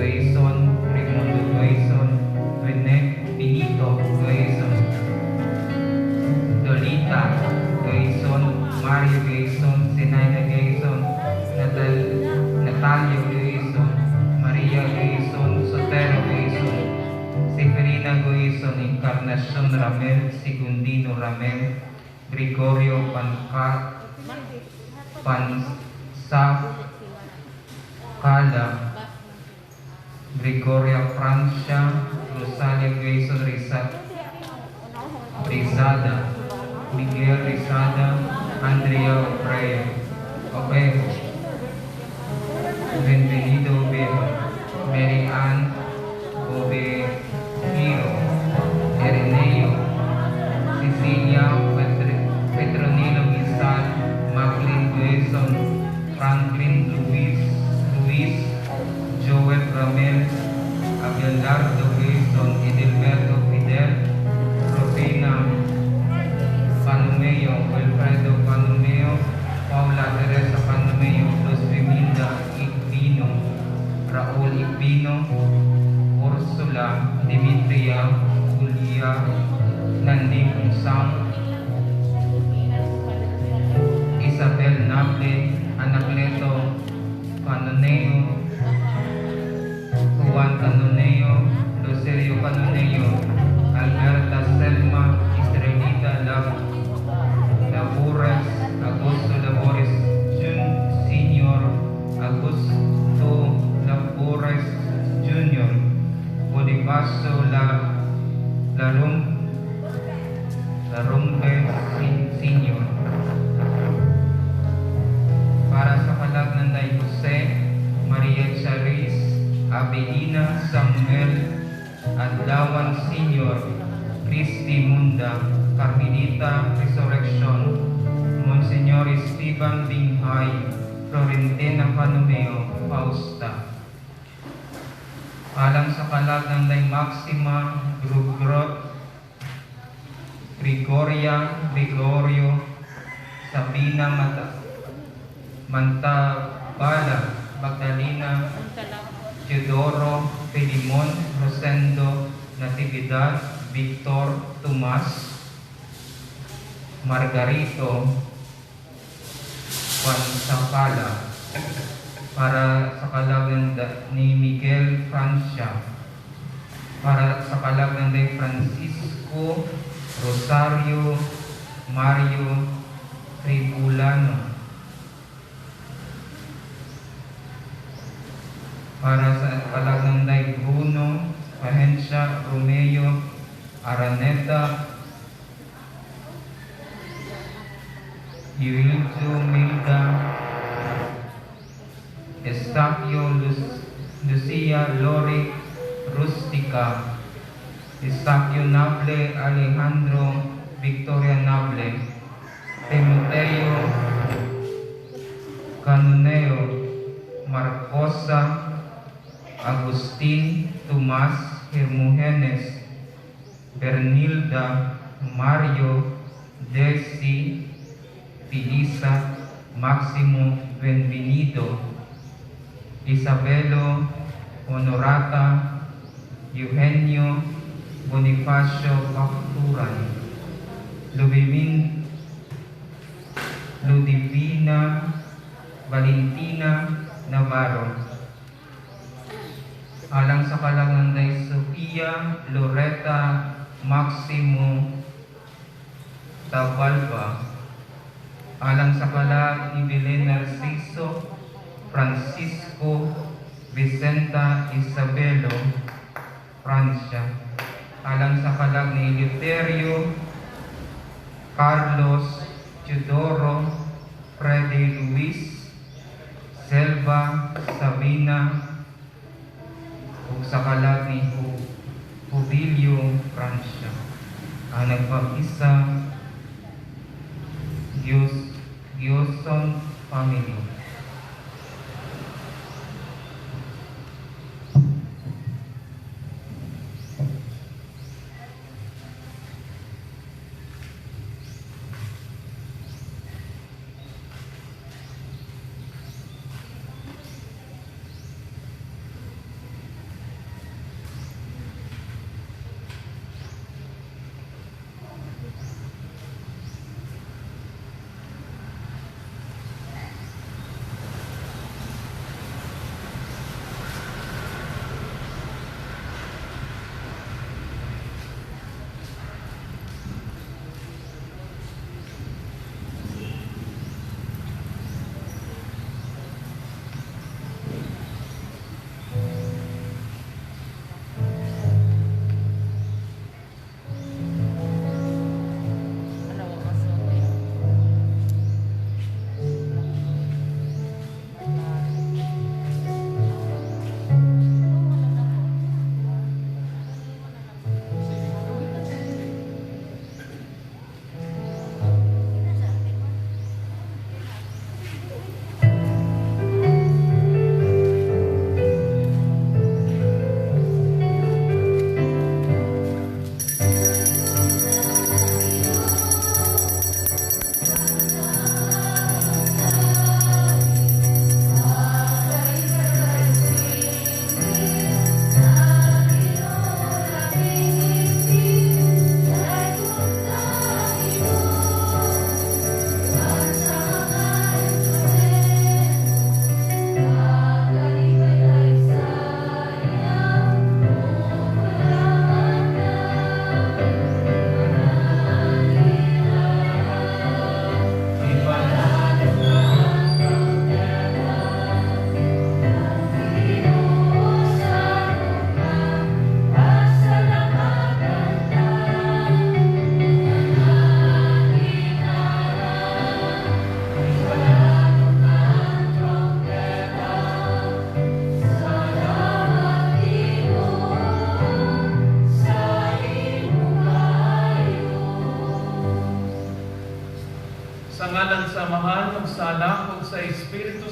Grayson, Raimundo Grayson, Rene Benito Grayson, Lolita Grayson, Mario Grayson, Zenaida Grayson, Natalio Grayson, Maria Grayson, Sotero Grayson, Severina Grayson, Encarnacion Ramel, Segundino Ramel, Gregorio Panca, Pansakala, Gregoria Francia, Rosalia Grayson Rizada, Miguel Rizada, Andrea Obejo, Bienvenido Obejo, Mary Ann Obejiro, Ireneo, Cecilia Petronilo Gisal, Maclean Grayson, Franklin Luis Luis, Joel Ramel, Abelardo Grayson, Edilberto Fidel, Rufina Canumeo, Wilfredo Canumeo, Paula Teresa Canumeo, Luz Biminda Igbino, Raul Igbino, Ursula Demetria Julia Nandi Sang, Isabel Nable, Anacleto Canoneo, Juan Canoneo, Lucerio Canoneo, Alberta Selma, Israelita Labores, Augusto Labores Senior, Augusto Labores Jr., Bonifacio Larumbe Senior. Para sa kalag ng Day Jose, Maria Charis, Abelina Samuel, Adlawan Senior, Christy Munda, Carmelita Resurrection, Monsignor Esteban Binghay, Florentina Canumeo, Fausta. Alang sa kalag ng Day Maxima, Grugrot, Gregoria, Gregorio, Sabina Mantabala, Magdalena, Teodoro, Filimon, Rosendo, Natividad, Victor, Tomas, Margarito, Pansakala, para sa kalag ng ni Miguel Francia, para sa kalag ng Day Francisco, Rosario, Mario, Tribulano, para sa kalag ng Day Bruno, Pahencia, Romeo, Araneta, Euilio Milda, Estaquio Lucia Lori Rustica, Estaquio Nable, Alejandro Victoria Nable, Timoteo Canuneo, Marcosa, Agustin, Tomas, Hermogenes, Bernilda, Mario, Desi, Felisa, Maximo, Benvenido, Isabelo, Honorata, Eugenio, Bonifacio Pacturan, Lubimin, Ludivina, Valentina Navarro. Alang sa kalag ng Day Sofia, Loretta, Maximo, Tabalba. Alang sa kalag ni Belen Narciso, Francisco, Vicenta Isabelo, Francia. Alang sa kalag ni Eleuterio, Carlos, Teodoro, Freddy Luis, Selva, Sabina, ug sa kalag ni Jubilio Francia. Ang nagpamisa, Diyos, Dioson Family.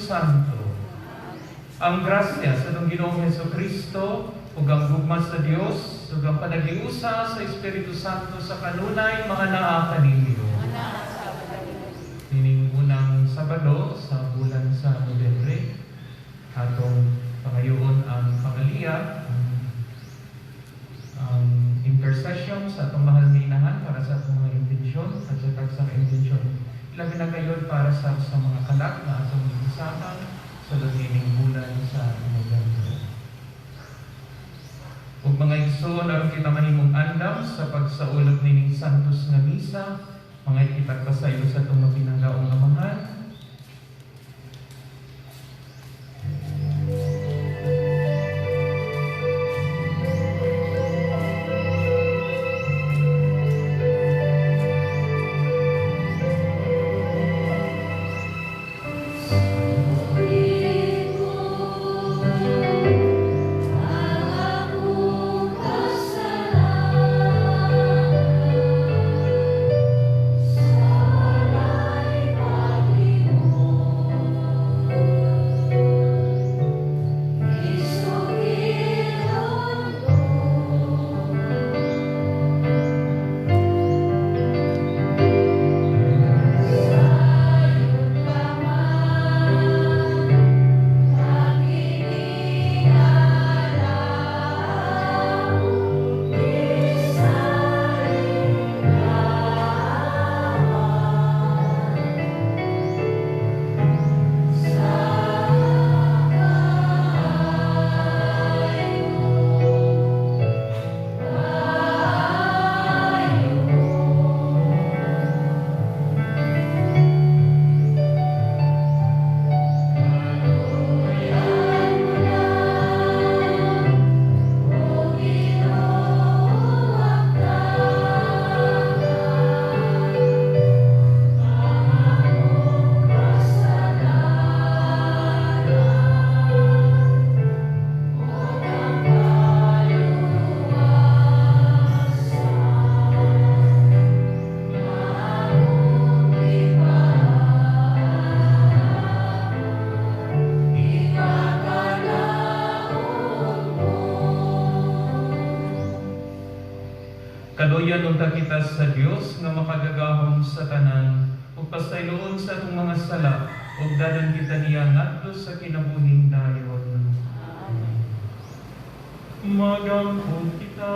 Santo. Ang grasya sa atong Ginoong Hesus Kristo ug ang gugma sa Dios ug ang panaghiusa sa Espiritu Santo sa kanunay maanaa kaninyo. Nining unang Sabado sa bulan sa Nobyembre, atong pangayoon ang pangaliya, ang intercession sa atong mahal nga inahan para sa atong mga intensyon at sa tagsang intensyon. Labi na gayod para sa mga kalat na atong gisakan sa nining bulan sa Nobyembre. Ug mga igsoon, aron kita mahimong andam sa pagsaulog nining Santos nga Misa, mga kitag pasaylo sa atong mapinanggaong Amahan. Kaluyan unta kita sa Dios nga makagagahom sa tanan ug pasayloon sa atong mga sala ug dadon kita niya ngadto sa kinabuhing dayon. Magampo kita.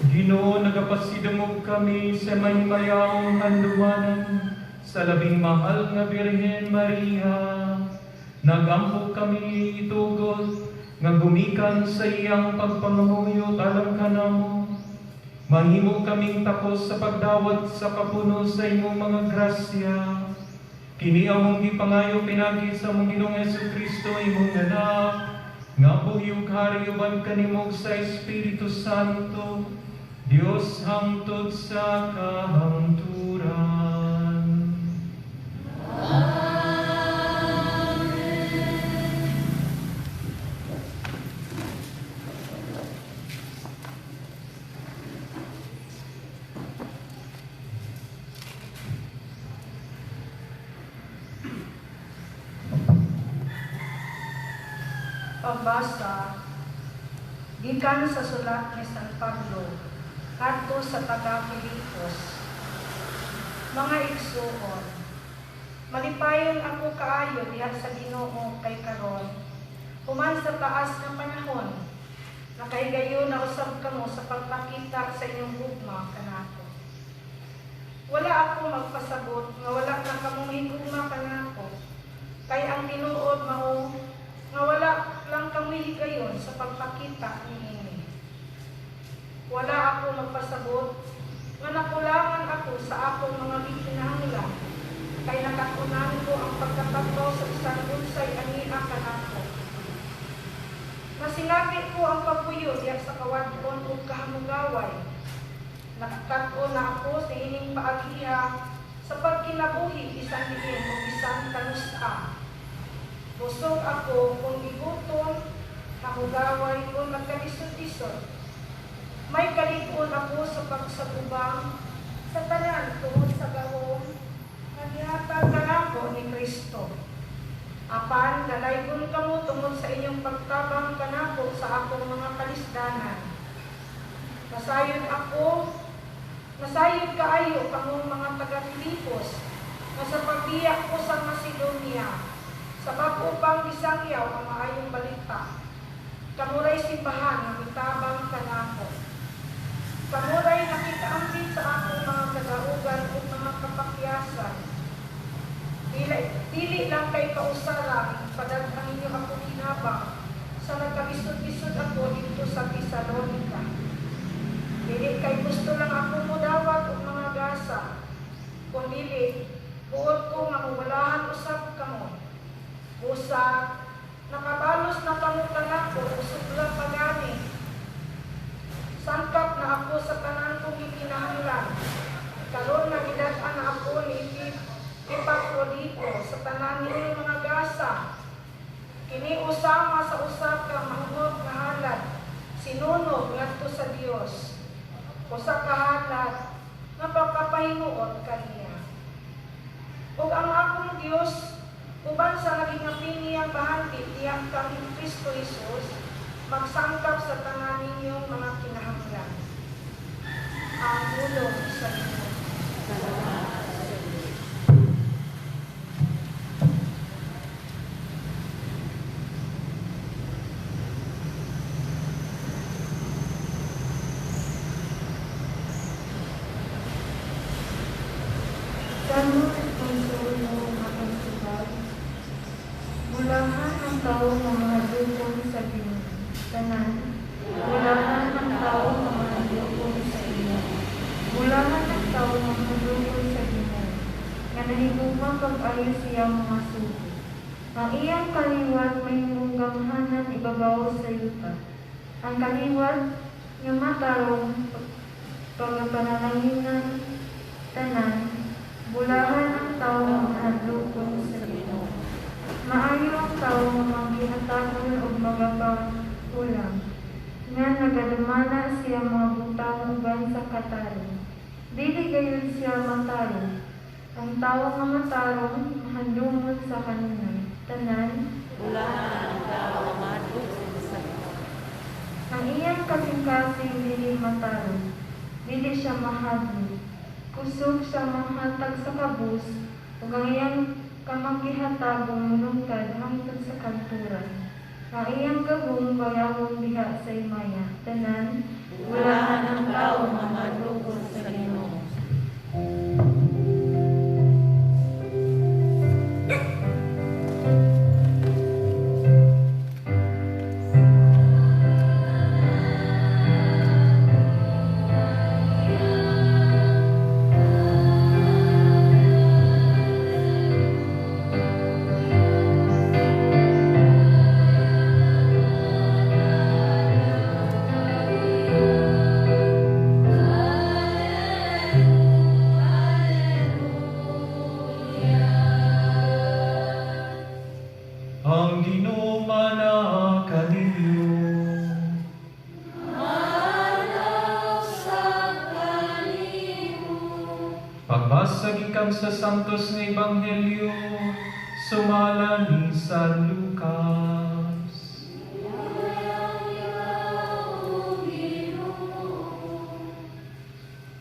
Ginoo, nagapasidungog kami sa mahimayaong handumanan sa labing mahal nga Birhen Maria. Nagampo kami itugot nga gumikan sa iyang pagpangamuyo alang kanamo. Mahimo kaming takos sa pagdawat sa kapuno sa imong mga grasya. Kini among gipangayo pinagi sa among Ginoong Hesukristo, imong anak, nga buhi ug hari uban kanimo sa Espiritu Santo, Dios hangtod sa kahangturan. Pagbasa gikan sa sulat ni San Pablo kadto sa taga Filipos. Mga igsuon, malipayon ako kaayo diha sa Ginoo kay karon human sa taas nga panahon nakahigayon na usab kamo sa pagpakita sa inyong gugma kanako. Wala ako magpasabot nga wala na kamo higugma kanako, kay ang tinuod mao nga wala lang kamo higayon sa pagpakita niini. Wala ako magpasabot nga nakulangan ako sa akong mga gikinahanglan, kay nakatunan ko ang pagkatagbaw sa bisan unsay ania kanako. Nasinati ko ang pagpuyo diha sa kawadon ug kahamugaway. Nakakat-on na ako sa ining paagiha sa pagkinabuhi bisan diin o bisan kanusa. Busog ako kung gigutom, hamugaway kung nagkalisod-lisod. May kalig-on ako sa pagsagubang sa tanan tungod sa gahom nga gihatag kanako ni Kristo. Apan dalaygon kamo tungod sa inyong pagtabang kanako sa akong mga kalisdanan. Nasayod ako, nasayod kaayo kamong mga taga-Filipos nga sa pagbiya ko sa Macedonia, sa bag-o pang gisangyaw ang maayong balita. Kamuray simbahan nga mitabang kanako. Kamuray nakikaambit sa akong mga kadaugan ug mga kapakyasan. Dili, dili lang kay kausara ipadad-an ninyo ako kinabang sa nagkabisod-bisod ako didto sa Tesalonica. Dili kay gusto lang ako modawat og mga gasa. Kung dili, buot ko nga mobalahan usab kamo. Busa, nakabalos na kamo kanako ug sobra pa gani. Sangkap na ako sa tanan kong gikinahanglan. Karon nga gidad-an na ako ni Epaprodito sa tanan ninyong mga gasa. Kini usama sa usa ka mahungot nga halad, sinunog ngadto sa Dios. Usa ka halad nga pagkapahimuot kaniya. Ug ang akong Dios, uban sa nagingapin niyang bahandi diha kang Kristo Jesus, magsangkap sa tanan ninyong mga kinahanglan. Ang pulong sa Ginoo. Salamat sa Diyos. Salmo 6.1 atong sukad. Bulahan ang tao nga mahadlokon sa Ginoo. Tanan, bulahan ang tao nga mahadlokon sa iya. Bulahan ang tao nga mahadlokon sa Ginoo, nga nahigugma pag-ayo sa iyang mga sugo. Ang iyang kaliwat mahimong gamhanan ibabaw sa yuta. Ang kaliwat nga matarong pagapanalangin. Tanan, bulahan ang tao nga mahadlokon sa Ginoo. Maayo ang tao nga manggihatagon og magapahulam, nga nagadumala sa iyang mga butang uban sa katarong. Dili gayud siya matarong. Ang tao nga matarong mahandumon sa kanunay. Tanan, Bulahan ang tao nga mahadlok sa Ginoo. ang iyang kasing-kasing dili matarong, dili siya mahadlok. Kusog siya manghatag sa kabus, ug ang iyang kamanggihatagong molungtad hangtod sa kamturan. Ang iyang gahom bayawon diha sa himaya. Tanan, Bulahan ang tao nga mahadlokon sa Ginoo. Ang Ginoo manaa kaninyo. Sa kanimo. Pagbasa gikan sa Santos nga Ebanghelyo sumala ni San Lucas.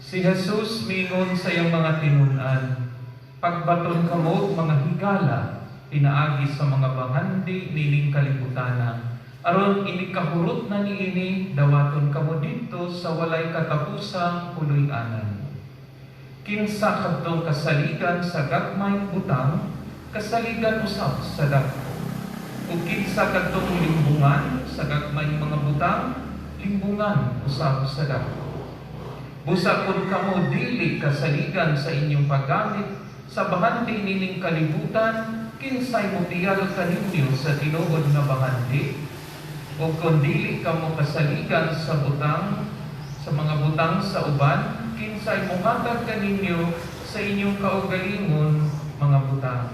Si Jesus miingon sa iyang mga tinun-an, "Pagbaton kamo og mga higala pinaagi sa mga bahandi nining kalibutana, aron inig kahurot na niini, dawaton kamo didto sa walay katapusang puloy-anan. Kinsa kadtong kasaligan sa gagmayng butang, kasaligan usab sa dagko. Ug kinsa kadtong limbungan sa gagmayng mga butang, limbungan usab sa dagko. Busa kun kamo dili kasaligan sa inyong paggamit sa bahandi nining kalibutan, kinsay motiyal kaninyo sa tinuod nga bahandi? O kung dili kamo kasaligan sa mga butang sa uban, kinsay mohatag kaninyo sa inyong kaugalingon mga butang?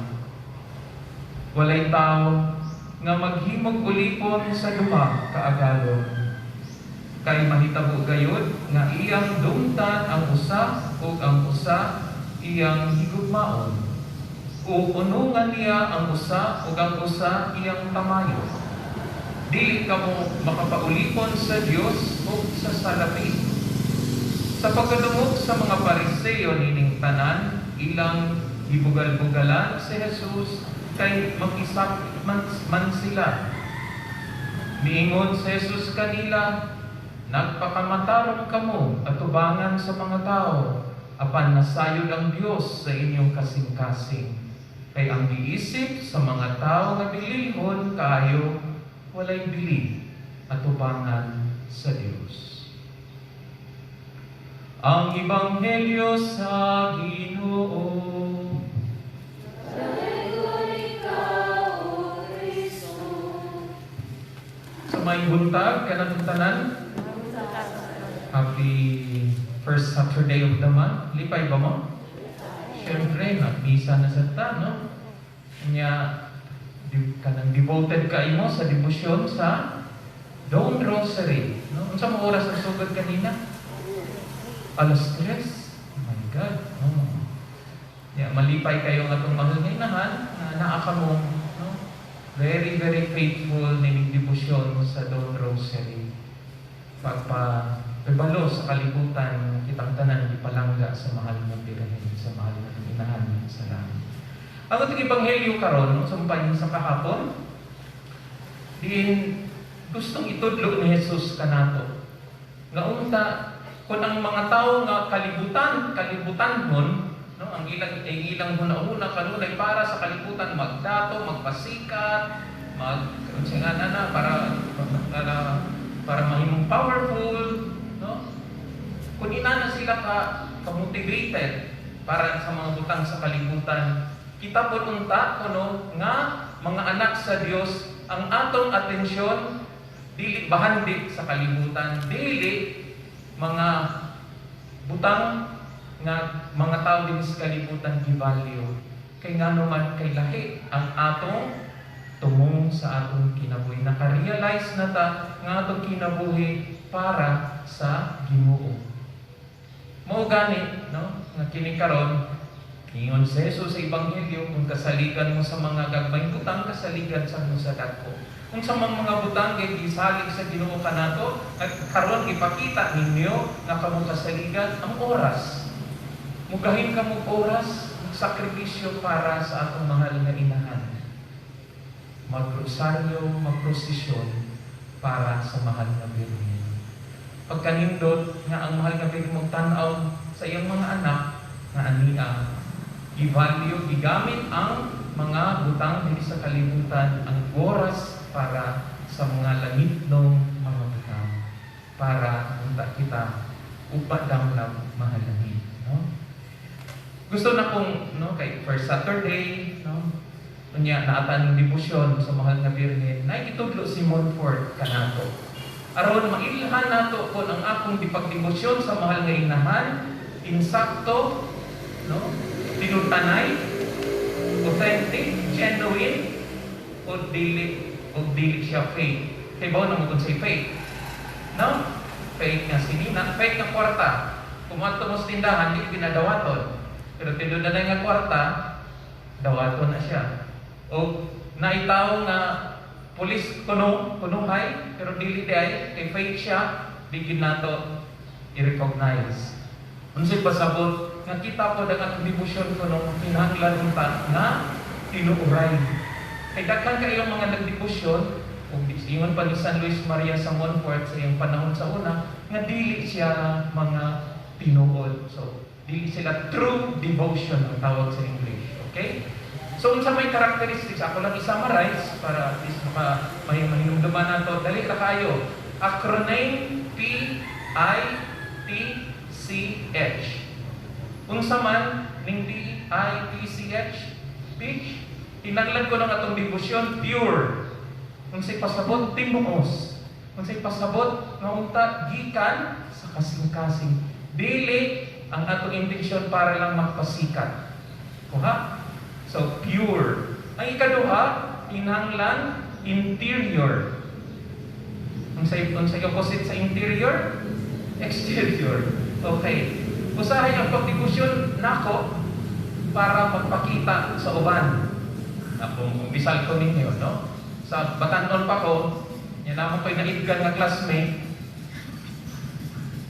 Walay tao nga maghimog ulipon sa duha ka agalon. Kay mahitabo gayod nga iyang dumtan ang usa ug ang usa iyang higugmaon. O unungan niya ang usa ug ang usa iyang tamayo. Dili kamo makapaulipon sa Dios ug sa salapi. Sa pagkadungog sa mga Pariseo nining tanan, ilang gibugal-bugalan si Jesus kay makisakit man sila. Miingon si Jesus kanila, "Nagpakamatarong kamo atubangan sa mga tao, apan nasayod ang Dios sa inyong kasing-kasing. Kay ang giisip sa mga tao nga bililhon kaayo, walay bili atubangan sa Dios." Ang Ebanghelyo sa Ginoo. Dalaygon ikaw, O Kristo. Sa maayong buntag kanatong tanan, happy first Saturday of the month. Lipay ba mo? Siyempre, nagmisa na sa ta, no? Nya, kanang devoted ka mo sa debosyon sa Dawn Rosary. No? Unsa mo oras ang sugod kanina? Alas 3. Oh my God. Oh. Ya, malipay kayo nga atong mahal nga inahan na naa ka mo, no? Very, very faithful nining debosyon sa Dawn Rosary. Pagpa pabalo sa kalibutan, kitang tanan gipalangga sa mahal nga Birhen, sa mahal nga inahan sa langit. Ang atong ebanghelyo karon, sumpayin sa kahapon, diin gustong itudlo ni Jesus kanato. Nga unta kung ang mga tao nga kalibutan, kalibutanhon, no, ang ilang hunahuna kanunay para sa kalibutan, magdato, magpasikat, mag unsa nga na na para para mahimong powerful, no? Kung inana sila ka ka-motivated para sa mga butang sa kalibutan, kita po unta kuno nga mga anak sa Dios, ang atong atensyon dili bahandi sa kalibutan, dili mga butang nga mga tao din sa kalibutan gi-value. Kay ngano man, kay lahi ang atong tumong sa atong kinabuhi. Naka-realize na ta nga atong kinabuhi para sa Ginoo. Mao gani, no, nga kini karon ingon si Jesus sa ebanghelyo, kung kasaligan mo sa mga gagmayng butang, kasaligan sa mo sa dagko. Kung sa mga butang kay gisalig sa Ginoo kanato, at karon ipakita ninyo nga kamo kasaligan ang oras. Mugahin ka mo oras, sakripisyo para sa atong mahal nga inahan. Magrosaryo, magprosesyon para sa mahal nga Birhen. Pagkanindot nga ang mahal nga Birhen magtan-aw sa iyang mga anak nga ania i-value, gigamit ang mga butang dinhi sa kalibutan, ang oras para sa mga langitnong mga butang para unta kita upadamlam mahalangin, no? Gusto na kong, no, kay first Saturday, no, unya naa ta ning debosyon sa mahal nga Birhen, naitudlo si Montfort kanato aron mailhan nato kung ang akong dipagdebosyon sa mahal nga inahan insakto, no, tinud-anay, authentic, genuine, o dili siya fake. Kay ba na mo kung say fake, no? Fake nga sinina, fake nga kwarta. Kung mo sa tindahan, di ginadawaton, pero tinud-anay nga kwarta, dawaton na siya. O naitaw nga pulis kuno kunuhay, pero dili di ay, kay fake siya, di gyud nato i-recognize. Unsay pasabot nga kita po ang atong debosyon kuno kinahanglan unta nga tinuuray. Kay daghan kayong mga nagdebosyon ug ingon pa ni San Luis Maria sa Montfort sa iyang panahon sa una nga dili siya mga tinuod. So dili sila true devotion ang tawag sa English. Okay? So unsa may characteristics, ako lang i-summarize para at least maka may mahinumduman nato. Dali ra kayo. Acronym PITCH. Unsa man ning PITCH? Pitch. Tinanglan ko ng atong debosyon pure. Unsay pasabot, timuos. Unsay pasabot nga unta gikan sa kasing-kasing. Dili ang atong intensyon para lang magpasikat. Kuha? So, pure. Ang ikaduha, kinahanglan interior. Unsay opposite sa interior? Exterior. Okay. Usahay ang pagdebosyon nako para magpakita sa uban. Ako, bisal ko ninyo, no? Sa batanon pa ko, yan ako ko'y naidgan nga classmate,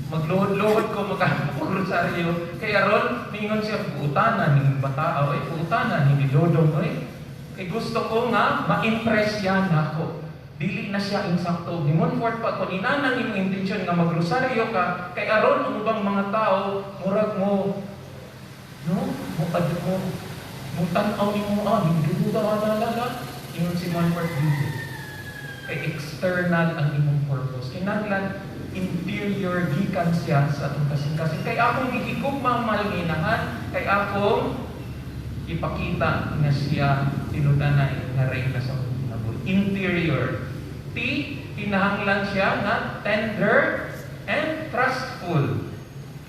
magluhod-luhod ko magka-rosaryo. Kaya ron, mingon siya, buutana ning bata, oy, buutana ni Dodong, oy. Kay gusto ko nga, ma-impress yan ako. Dili na siya insakto. Ni-comfort pa ko, inanang imong intensyon nga magrosaryo ka, kay aron ang ubang mga tao, murag mo, no? Mo ad mo, mo tan-aw nimo, hindi ka la la la. Ingon si Montfort, dili. Kay external ang imong purpose. Kinahanglan interior gikan siya sa atong kasing-kasing. Kay akong gihigugma ang mahal nga inahan, kay akong ipakita nga siya tinud-anay nga reyna sa akong kinabuhi. Interior. T, kinahanglan siya nga tender and trustful.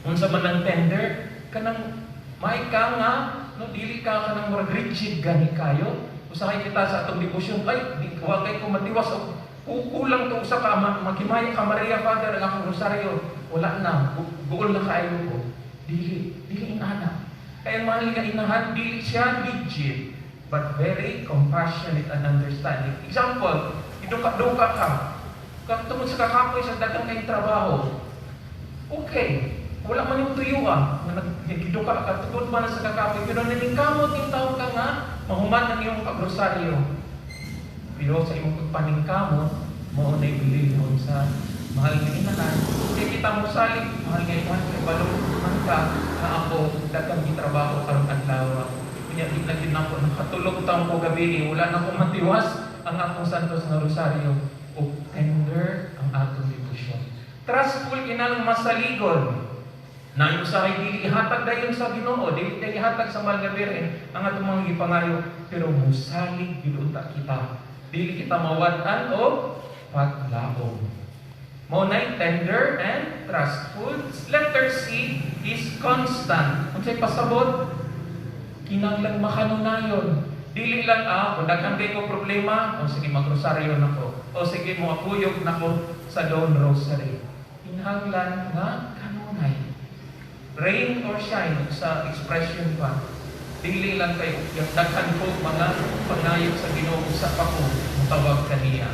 Unsa man ang tender? Kanang may ka nga, no, dili ka kanang murag rigid gani kayo. Usahay kita sa atong debosyon, ay, di, wa kay ko matiwas og kulang to usa ka maghimaya ka Maria Father ang akong rosaryo. Wala na, guol na kaayo ko. Dili, dili inana. Kaya mahal nga inahan, dili siya rigid, but very compassionate and understanding. Example, iduka-duka ka. Tungod sa kakapoy sa daghang kayong trabaho. Okay, wala man yung tuyo ah. Nga nagduka ka, tungod man sa kakapoy, pero naningkamot yung tao ka nga, mahuman ang iyong pagrosaryo. Pero sa imong pagpaningkamot, mao na ibilihon sa mahal nga inahan. Kaya kita mo salig, mahal nga inahan, kay balong man ka na ako daghang gitrabaho karong adlaw. Kunya di na gyud nako nakatulog taon ko gabi, wala na ko matiwas ang akong Santos nga Rosaryo. O tender ang atong debosyon. Trustful kinahanglan masaligon. Na yung usahay dili ihatag dayon sa Ginoo, dili dayon ihatag sa mahal nga Birhen ang atong mga gipangayo, pero musalig gyud unta kita. Dili kita mawad-an o paglaom. Mao nay tender and trustful. Letter C is constant. Unsay pasabot? Kinahanglan makanunayon. Dili lang kung daghan kay ko problema, o sige magrosaryo nako. O sige mo akuyog nako sa Dawn Rosary. Kinahanglan nga kanunay. Rain or shine sa expression pa. Dili lang kay daghan ko mga pangayo sa Ginoo, usa pa ko mutawag kaniya.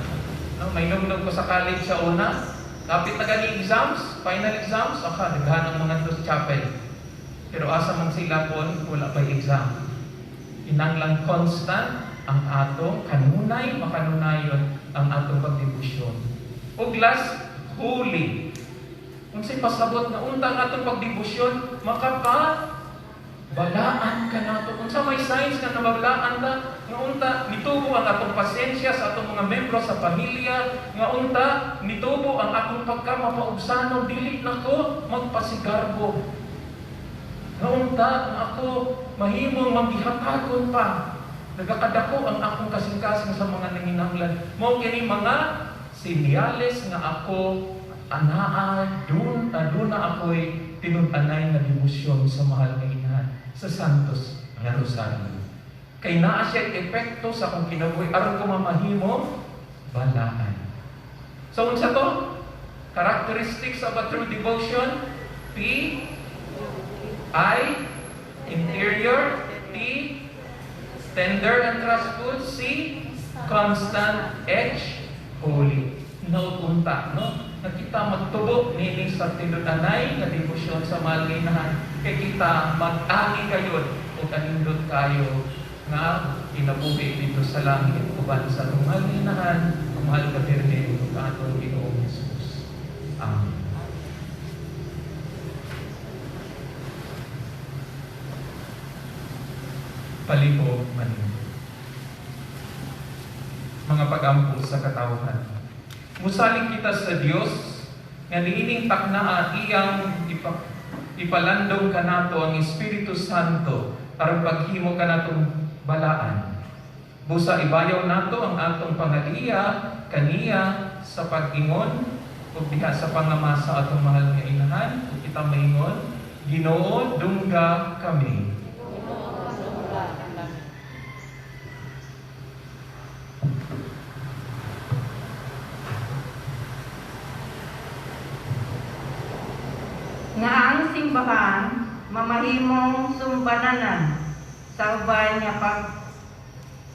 No, may nugnog ko sa college sa una. Kapit na gani exams, final exams, aka daghan ang mga dos chapel. Pero asa man sila kon wala pa'y exam. Kinahanglan constant ang atong kanunay, makanunayon ang atong pagdebosyon. Ug last, holy. Unsay pasabot nga unta ang atong pagdebosyon makapa balaan ka nato. Unsa may signs nga nabalaan ta nga unta nitubo ang atong pasensya sa atong mga membro sa pamilya, nga unta nitubo ang akong pagkamapaubsanon, dili nako magpasigarbo. Nga unta nga ako mahimong maghihatagon pa. Nagakadako ang akong kasing-kasing sa mga nanginahanglan. Mao kini mga senyales nga ako anaa dun aduna ako'y tinud-anay nga debosyon sa mahal nga inahan sa Santos nga Rosario. Kay naa siya epekto sa akong kinabuhi aron ko mamahimo balaan. So unsa to? Characteristics of a true devotion: P, I, interior, T, tender and trustful, C, constant, H, holy. Naupunta, no? Na kita magtubo niini sa tinud-anay nga debosyon sa mahal nga inahan, kay kita mag-angi kayo o kanindot kayo nga kinabuhi dito sa langit uban sa atong mahal nga inahan, ang mahal nga Birhen ug atong Ginoong Jesus. Amen. Palihog manindot. Mga pag-ampo sa katawhan. Musalig kita sa Dios nga niining taknaa iyang ipalandong kanato ang Espiritu Santo aron paghimo kanatong balaan. Busa ibayaw nato ang atong pangaliya kaniya sa pag-ingon ug diha sa pangamasa atong mahal nga inahan, ug kita maingon, Ginoo, dungga kami. Ginoo, dungga kami. simbahan mamahimong sumbananan sa uban nga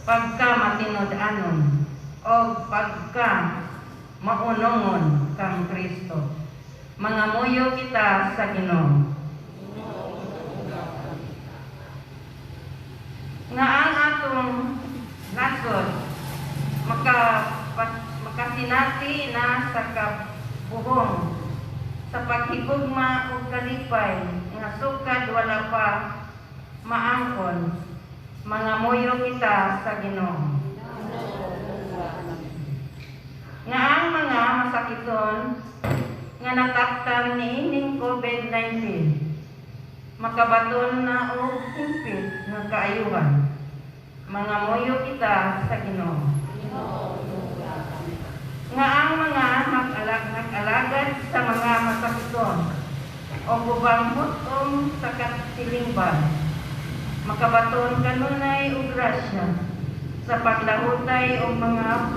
pagka matinud-anon o pagka maunongon kang Kristo. Mangamuyo kita sa Ginoo. Nga ang atong nasod makasinati na sa kabuhong sa paghigugma ug kalipay nga sukad wala pa maangkon, mangamuyo kita sa Ginoo. Nga ang mga masakiton nga nataktan niining COVID-19 makabaton na og hingpit nga kaayuhan, mangamuyo kita sa Ginoo. Nga ang mga nag-alagad sa mga masakiton o ubang hut-om sa katilingban makabaton kanunay og grasya sa paglahutay og mga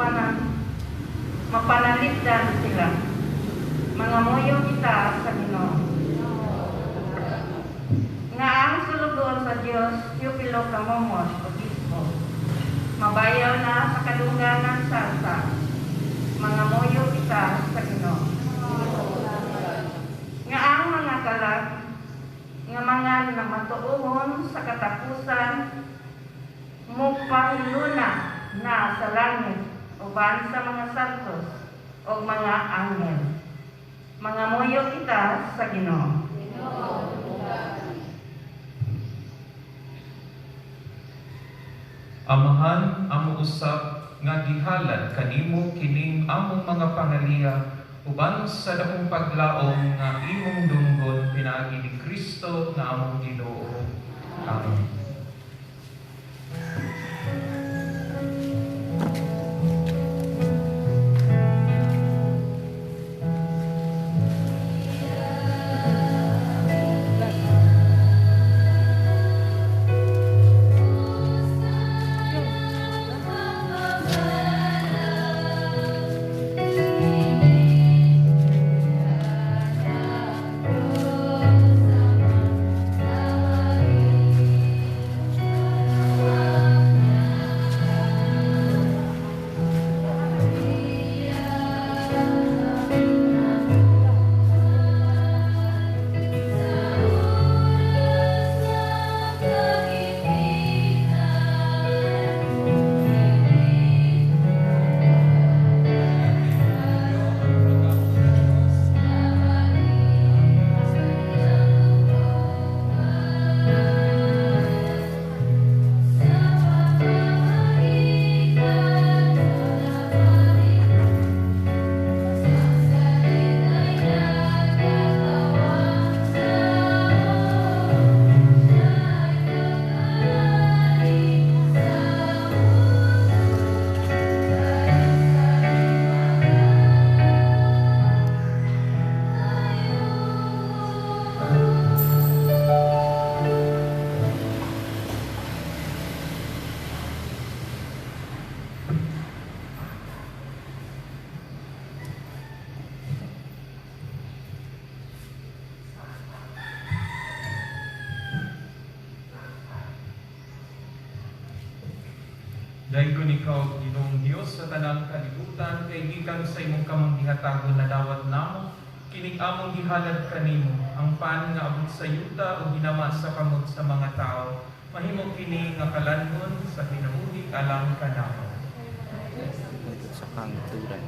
mapanalipdan sila, mangamuyo kita sa Ginoo. Nga ang sulugoon sa Dios Teofilo Camomot, Obispo, mabayaw na sa kadungganan sa asa, mangamuyo kita sa Ginoo. Nga ang mga kalag nga mga namatuohon sa katapusan mupahiluna na sa langit uban sa mga santos o mga anghel, mangamuyo kita sa Ginoo. Amahan, amo usab nga gihalad kanimo kining among mga pangaliya uban sa dakong paglaom nga imong dunggon pinaagi ni Kristo nga among Ginoo. Amen. Daygon ikaw, Ginoong Dios, sa tanang kalibutan, kay gikan sa imong kamang gihatagon na dawat namo, kining among gihalad kanimo, ang pan nga abot sa yuta o ginama sa kamot sa mga tao, mahimo kini nga kalan-on sa kinabuhi alang kanamo. Sa kanturan.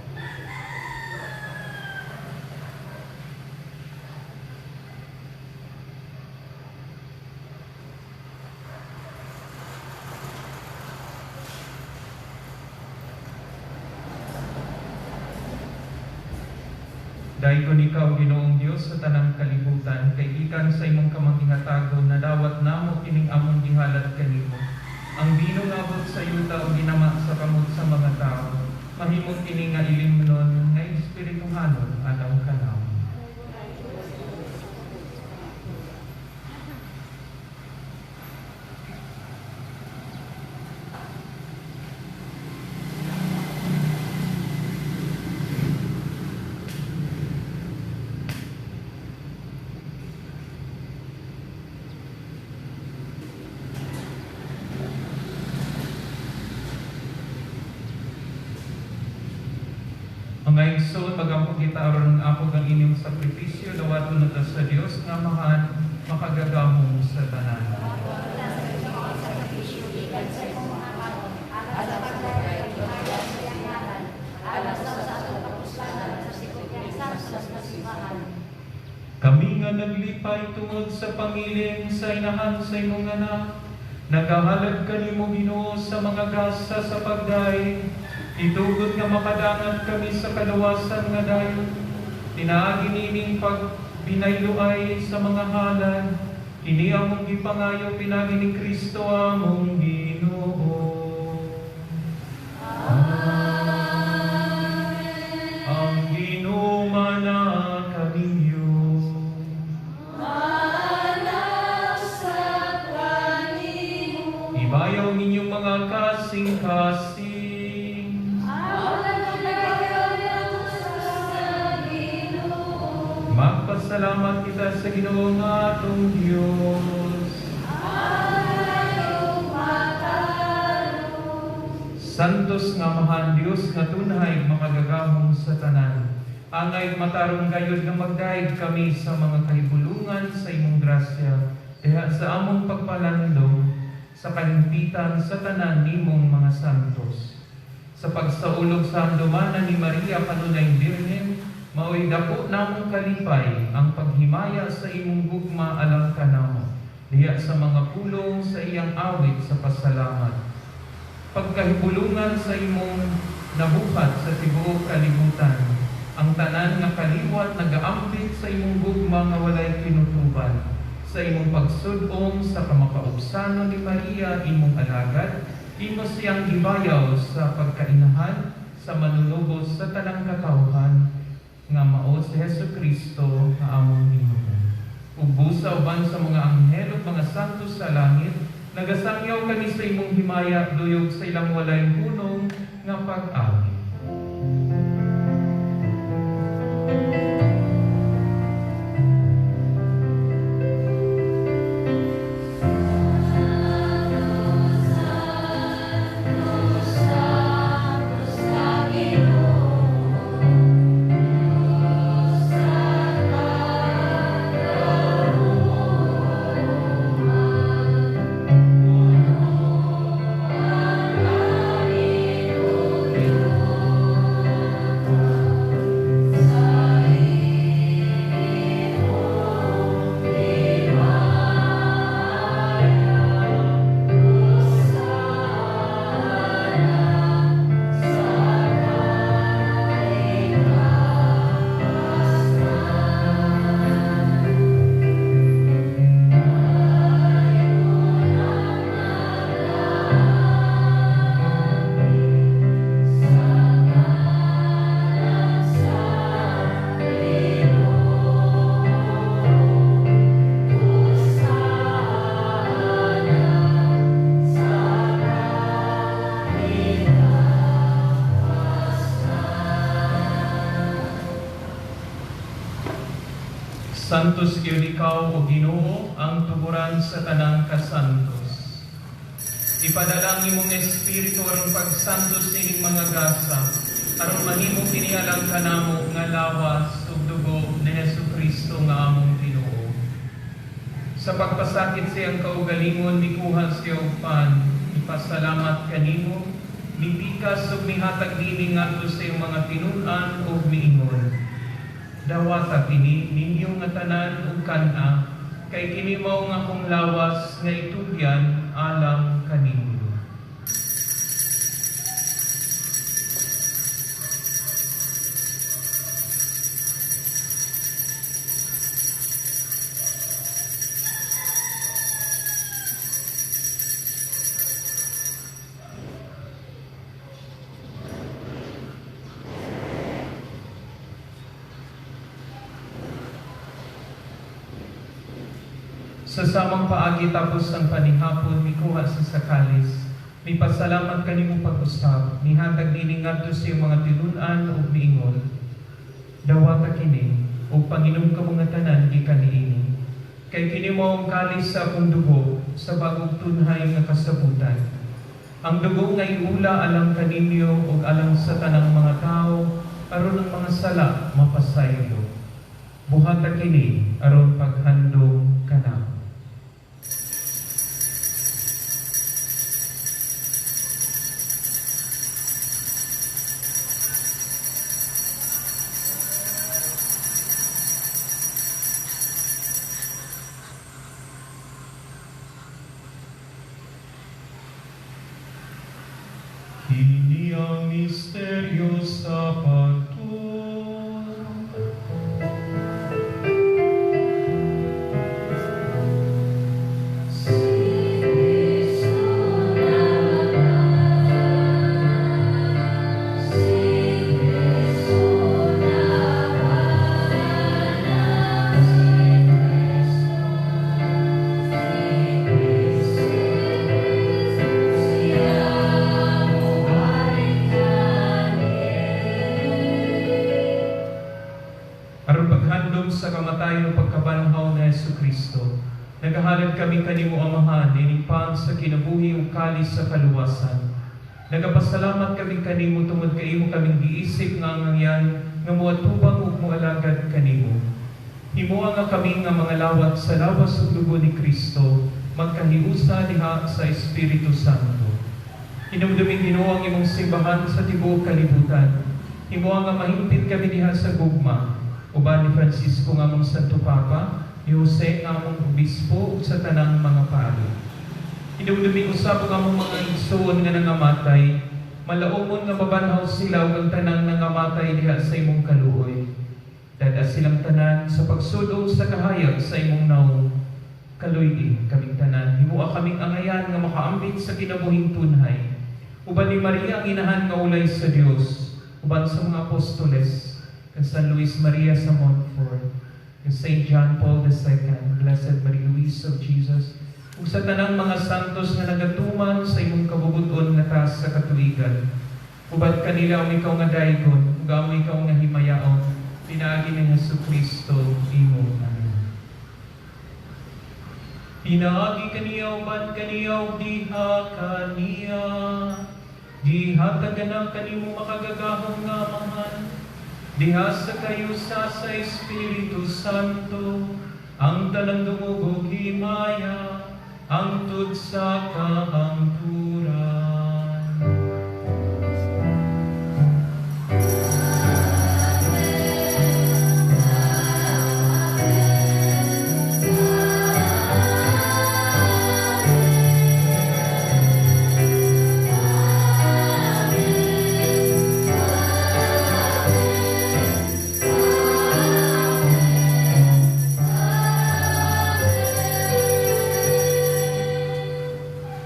Daygon ikaw, Ginoong Dios, sa tanang kalibutan, kay gikan sa imong kamang gihatagon na dawat namo kining among gihalad kanimo. Ang bino nga abot sa yuta o ginama sa kamot sa mga tao, mahimo kini nga ilimnon nga espirituhanon alang kanamo. Mga igsoon, magampo kita aron apog ang inyong sakripisyo, dawaton na sa Dios nga Amahan, makagagahom sa tanan. Kami nga naglipay tungod sa pangilin sa inahan sa imong anak, nagahalad kanimo Ginoo sa mga gasa sa pagdaig, itugot nga makadangat kami sa kalawasan nga dayon. Tinaagi nining pagbinayloay sa mga halad, kini among gipangayo pinaagi ni Kristo among Ginoo. Amen. Ang Ginoo mana kaninyo. Ibayaw ninyong mga kasing-kasing. Magpasalamat kita sa Ginoo nga atong Dios. Santos nga Amahan Dios nga tunhay makagagahom sa tanan. Angay matarong gayud nga magdaig kami sa mga kahibulungan sa imong grasya, diha sa among pagpalandong sa kahimpitan sa tanan nimong mga santos. Sa pagsaulog sa handumanan ni Maria kanunay Birhen, maoy dako namong kalipay ang paghimaya sa imong gugma alang kanamo, diha sa mga pulong sa iyang awit sa pasalamat. Pagkahibulungan sa imong nabuhat sa tibuok kalibutan, ang tanan nga kaliwat nagaambit sa imong gugma nga walay tinutuban, sa imong pagsud-ong sa kamakaubsanon ni Maria imong alagad, imo siyang gibayaw sa pagkainahan sa manunubos sa tanang katawhan nga mao si Hesus Kristo nga among Ginoo. Ug busa uban sa mga anghel ug mga santos sa langit, nagasangyaw kami sa imong himaya duyog sa ilang walay hunong nga pag-awit. Santos gyud ikaw, o Ginoo, ang tuburan sa tanang kasantos. Ipadala ang imong espiritu aron pagsantos ining mga gasa, aron mahimong kini alang kanamo nga lawas ug dugo ni Hesukristo nga among Ginoo. Sa pagpasakit siyang kaugalingon, mikuha siya og pan, ipasalamat kanimo, mipikas ug mihatag dinhi ngadto sa iyang mga tinun-an ug miingon. Dawata kini ninyo nga tanan ug kan-a, kay kini mao nga akong lawas nga itugyan alang kaninyo. Sa samang paagi tapos ang panihapon, mikuha sa kalis. Mipasalamat kanimo pag-usab, mihatag niini ngadto sa iyong mga tinun-an ug miingon. Dawata kini ug panginom kamo nga tanan gikan niini. Kay kini mao ang kalis sa akong dugo sa bagong tunhay nga kasabutan. Ang dugo nga iula alang kaninyo ug alang sa tanang mga tawo aron ang mga sala mapasaylo. Buhata kini aron paghandom kanako. Kini ang misteryo sa pagtuo. Aron paghandom sa kamatayon ug pagkabanhaw ni Hesus Kristo, nagahalad kami kanimo, Amahan, ining pan sa kinabuhi ug kalis sa kaluwasan. Nagapasalamat kami kanimo tungod kay imo kaming giisip nga angangyan nga moatubang ug moalagad kanimo. Himoa nga kami nga mga lawat sa lawas ug dugo ni Kristo, magkahiusa diha sa Espiritu Santo. Hinumdumi, Ginoo, ang imong simbahan sa tibuok kalibutan. Himoa nga mahimpit kami diha sa gugma, uban ni Francisco nga among Santo Papa, ni Jose nga among Obispo, ug sa tanang mga pari. Hinumdumi usab ang among mga igsoon nga nangamatay, malaumon nga mabanhaw sila ug ang tanang nangamatay diha sa imong kaluoy. Dad-a silang tanan sa pagsudong sa kahayag sa imong nawong. Kaluy-i kaming tanan, himoa kaming angayan nga makaambit sa kinabuhing tunhay. Uban ni Maria ang inahan nga ulay sa Dios, uban sa mga apostoles, kang San Luis Maria sa Montfort, kang Saint John Paul II, Blessed Marie Louise of Jesus, ug sa tanang mga santos nga nagatuman sa imong kabubut-on nga taas sa katuigan. Uban kanila amo ikaw nga daygon, ug amo ikaw nga himayaon, pinaagi ni Hesus Kristo imong Anak. Pinaagi kaniya, uban kaniya, ug diha kaniya, gihatagan ang kanimo makagagahom nga Amahan, diha sa kahiusa sa Espiritu Santo, ang tanang dungog ug himaya, hangtod sa kahangturan.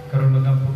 Karon magampo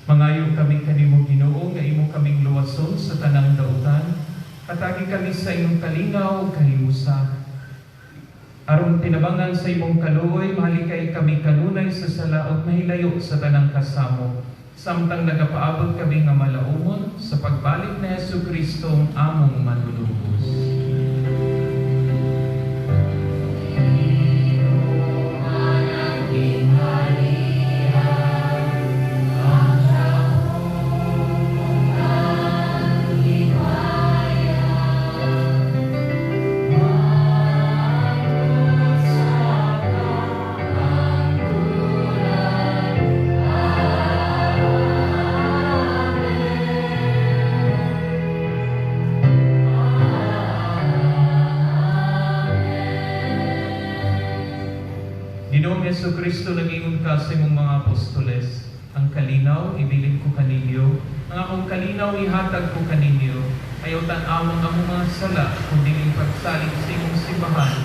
Mangayo kami kanimo, Ginoo, nga imo kaming luwason sa tanang dautan. Hatagi kami sa imong kalingaw ug kahiusa. Aron tinabangan sa imong kaluoy, mahalikay kami kanunay sa sala ug mahilayo sa tanang kasamo, samtang nagapaabot kami nga malaumon sa pagbalik ni Hesus Kristo ang among manlulubos. Ginoong Hesus Kristo, nag-ingon ka sa imong mga apostoles, "Ang kalinaw ibilin ko kaninyo, ang akong kalinaw ihatag ko kaninyo. Ayaw tan-awang among mga sala, kundi ang pagsalig sa imong simbahan.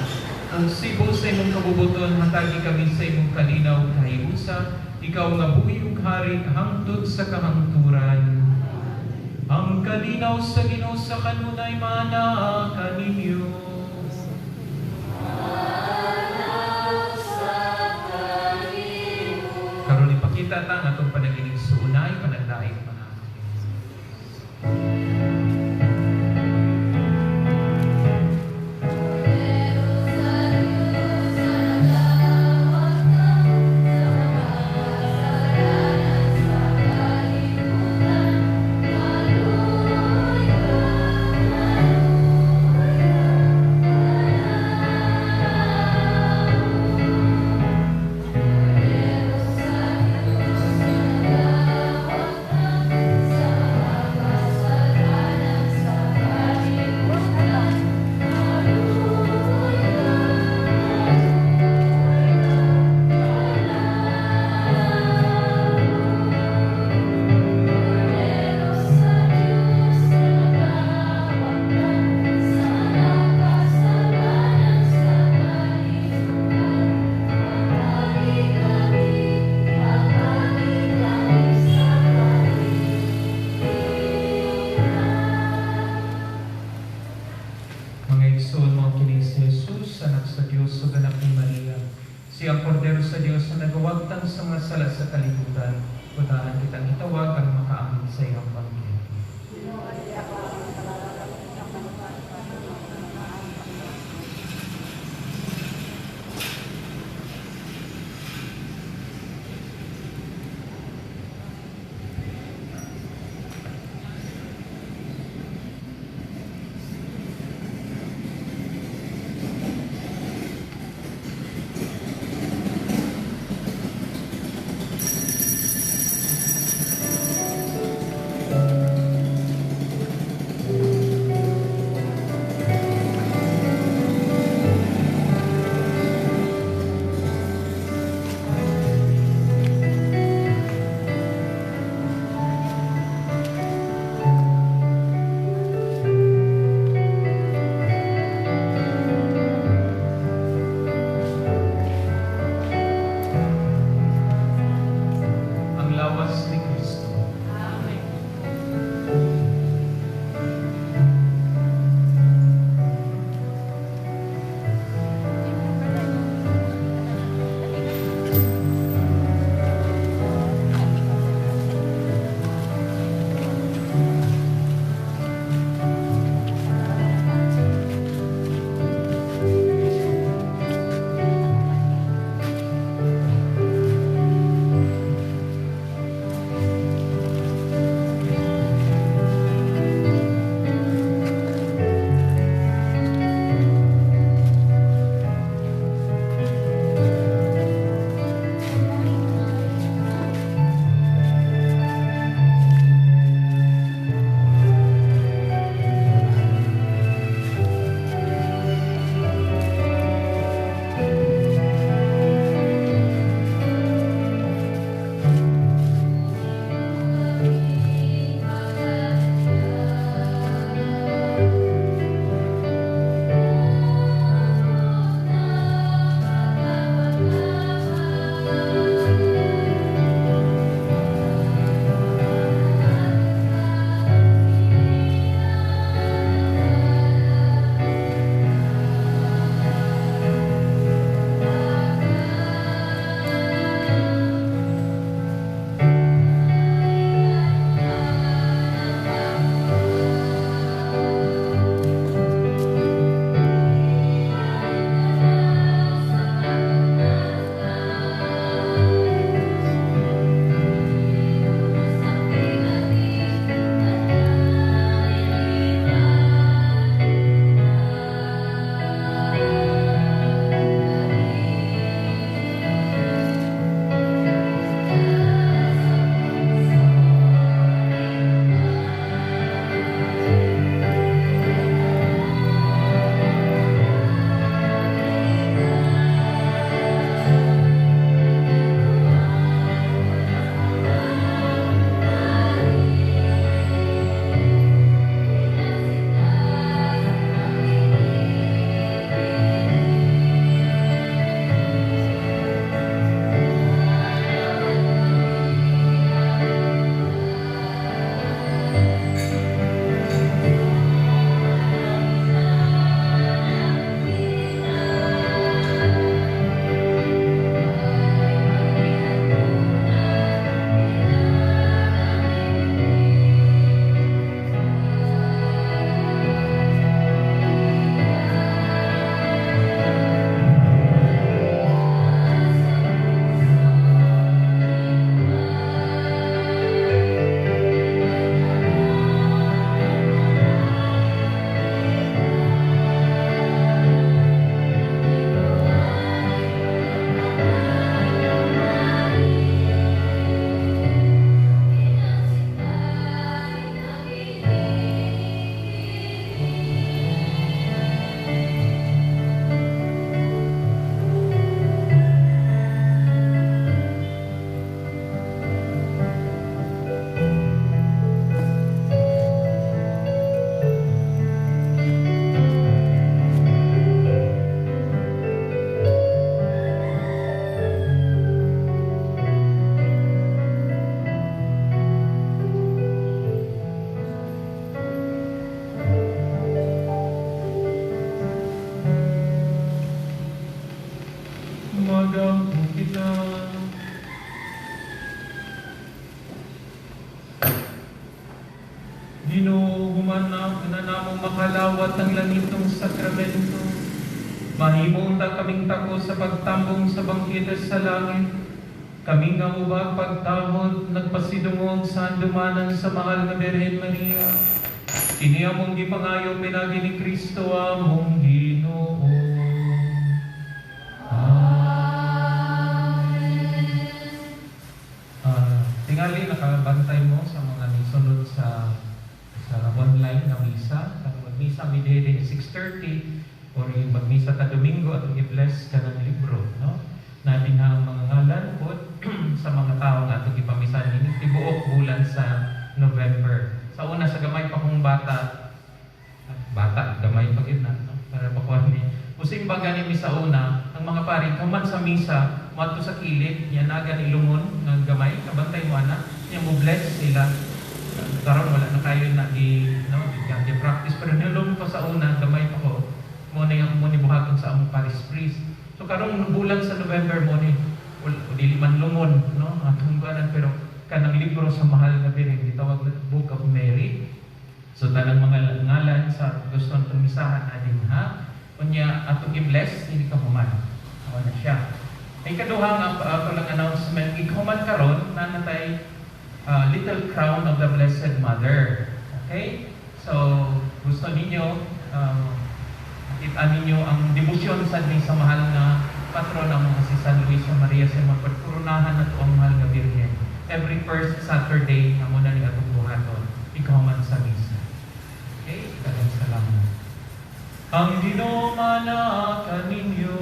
Ug sibo sa imong kabubuton, hatagi kami sa imong kalinaw kahiusa, ikaw nga buhi ug hari hangtod sa kahangturan." Ang kalinaw sa Ginoo sa kanunay maanaa kaninyo. Karon ipakita ta ang atong panag-inig-suunay, panagdaig mga. Mga igsoon, mao kini si Jesus, anak sa Dios ug anak ni Maria. Siya ang kordero sa Dios na nagawagtang sa mga sala sa kalibutan. Kutaan kitang itawag ang makaangin sa iyang bangkete. Magampo kita. Ginoo, human na namong makalawat ang langitong sakramento. Mahimo unta kaming tako sa pagtambong sa bangkete sa langit. Kami nga ubag pagtahod, nagpasidungog sa handumanan sa mahal nga Birhen Maria. Kini among gipangayo pinagi ni Kristo among Ginoo. Amen. Tingali nakabantay mo sa mga nisunod sa online nga misa. Kung magmisa mi diri 6:30 or yung magmisa ta Domingo at i-bless ka ng libro, no? Na dinha ang mga ngalan pod sa mga tao nga atong gipamisan ini tibuok bulan sa November. Sa una sa gamay pa kong bata, gamay pa gid na, no? Para pakuan ni. Musimba gani mi sa una, ang mga pari human sa misa moadto sa kilid, yanagan ilungon nga gamay, kabantay mo ana, nya mo bless sila. Karon wala na kayo na gi, no, gi practice, pero nilong ko sa una gamay pa ko. Mo na yung mo ni buhaton sa among parish priest. So karong bulan sa November mo ni dili man lungon, no, atong kuanan, pero kanang libro sa mahal nga Birhen gitawag na Book of Mary. So tanang mga ngalan sa gusto natong misahan na dinha, unya atong i-bless ini ka human. Awa na siya. Ay kaduha nga ato lang announcement, gikahuman karon na natay Little Crown of the Blessed Mother. Okay? So gusto ninyo kita ninyo ang debosyon sa ni sa mahal nga patron ang mga si San Luis Maria sa mga pagkurunahan na ang mahal nga Birhen. Every first Saturday nga muna ni atong buhaton, ikaw man sa misa. Okay? Daghang salamat. Ang Ginoo mana kaninyo.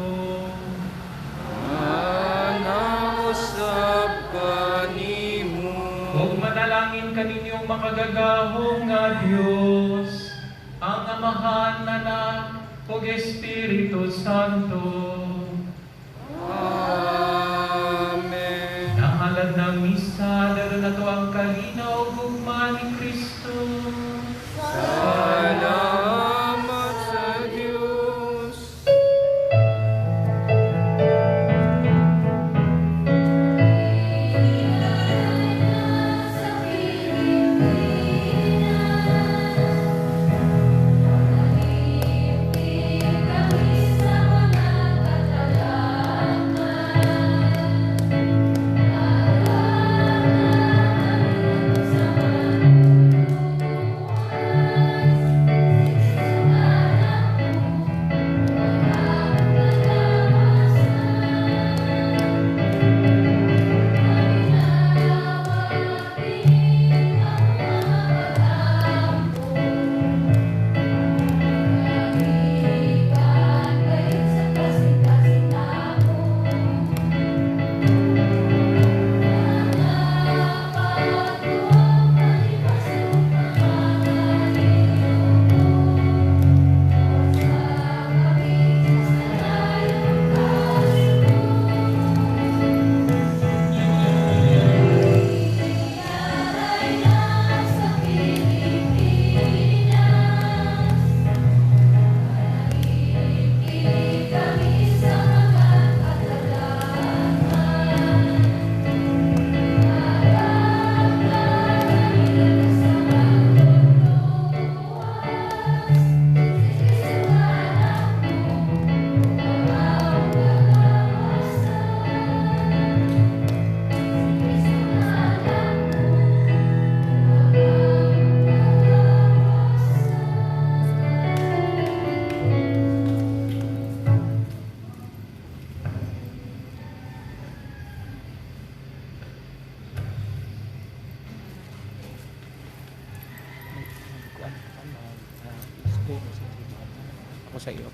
Anausab kanimo. Ug manalangin kaninyong makagagahom nga Dios, ang Amahan, Anak, ug Espiritu Santo. Amen. Nahalad ng misa, dalo na to ang kalinaw ug gugma ni Kristo. Salamat sa Diyos. Sa Pilipinas, Manalipin kami sa mga kasalanan. Alam sa mga anak mo, walang kalawasan. Kami ang mga pag-ampo. Kaibigan kayo sa kasing-kasing namo. Mga pagtuo sa kami sa layong ay nasa Pilipinas. Manalipin kami sa mga kasalanan. Alam sa mga Si Kristo anak mo, ikaw kalawasan. Si Kristo anak mo, ikaw kalawasan. Kuan ka mag explain sa iyo. Ako sa iyo.